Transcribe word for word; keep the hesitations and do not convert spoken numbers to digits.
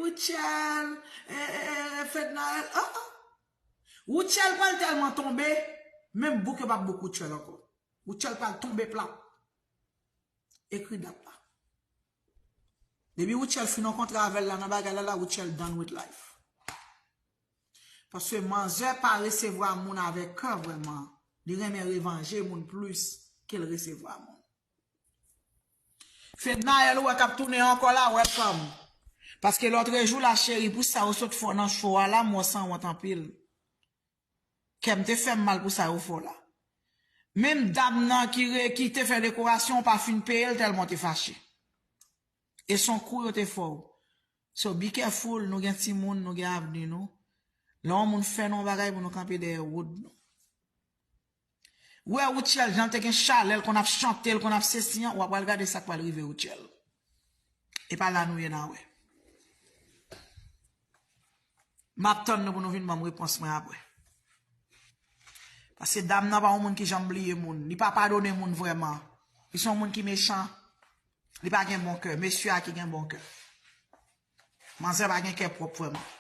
Rutshelle, eh, eh, eh, Fednaelle, oh, oh. Rutshelle pral tèlman tonbe, menm bouk yo p ap bouk Rutshelle ankò. Rutshelle pral tonbe plat. Ekri dat la. Depi Rutshelle fin yon kontra avè l la nan bagay la, la Rutshelle done with life. Paske manzè pa resevwa moun avèk kè vrèman. Li renmen revanje moun plis ke l resevwa moun. Fednaelle, ou wè k ap tounen ankò la, welcome. Paske lòtrejou la, cheri, pou sa yo sot fè w nan show a la, m wè w sanwont anpil. Kè m te fè m mal pou sa yo fè w la. Menm dam nan ki, re, ki te fè dekorasyon w pa fin peye l tèlman w te fache. E se yon kou yo te fè w. So be careful, nou gen timoun, nou gen avni nou. Lè yon moun fè nou yon bagay pou nou kanpe dèyè wood nou. Ou wè Rutshelle, jan l te gen chalè, l konn ap chante, l konn ap sesi an, w ap pral gade sa k pral rive Rutshelle. E pa la nou ye n a wè. M ap tann nou pou nou vin ban m repons mwen apre. Paske dam nan pa yon moun ki janm bliye moun. Li pa padone moun vrèman. Li se yon moun ki mechan. Li pa gen bon kè. Mesye a ki gen bon kè. Manzè pa gen kè pwòp vrèman.